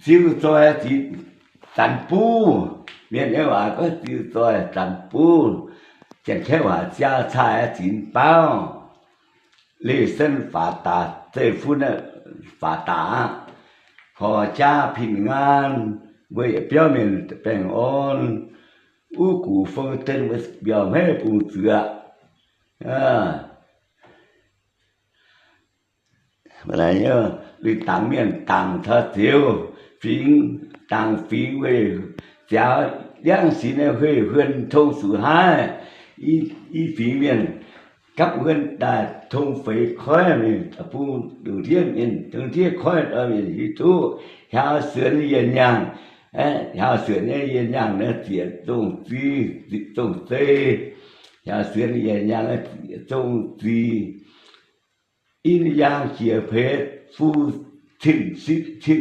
ziux zoih zinx zanx buv. Mienh nyei waac gorngv ziux zoih zanx buv. Janx-Kaeqv waac ziaux cai zinx baauv. Leiz-sen faaux daaih, zeiv-fun faaux daaih aqv. Horc jaa pin ngaan, mbuo yietc biauv mienh baengh orn. Uv guc fong den, mbiauz hmeiv bungx zuoqc. Lui dangx mienh dangc taux ziux, fingx dangc fingx weih ziaux, liangv sinx nyei huei huon tong zuqc haaix, i fingx mienh gapv huon daaih tong feix koiv, mingh bung ndongc ndiev mienh, ndongc ndiev koiv dorh mienh hiuv duqv hiaaux suonx yie nyaangh. Hiaaux suonx nyei yie nyaangh naaiv ziec zong-zi, zong-zei. Hiaaux suonx yie nyaangh naaiv ziec zong-zi. In yaang jiex peix fu cin, cin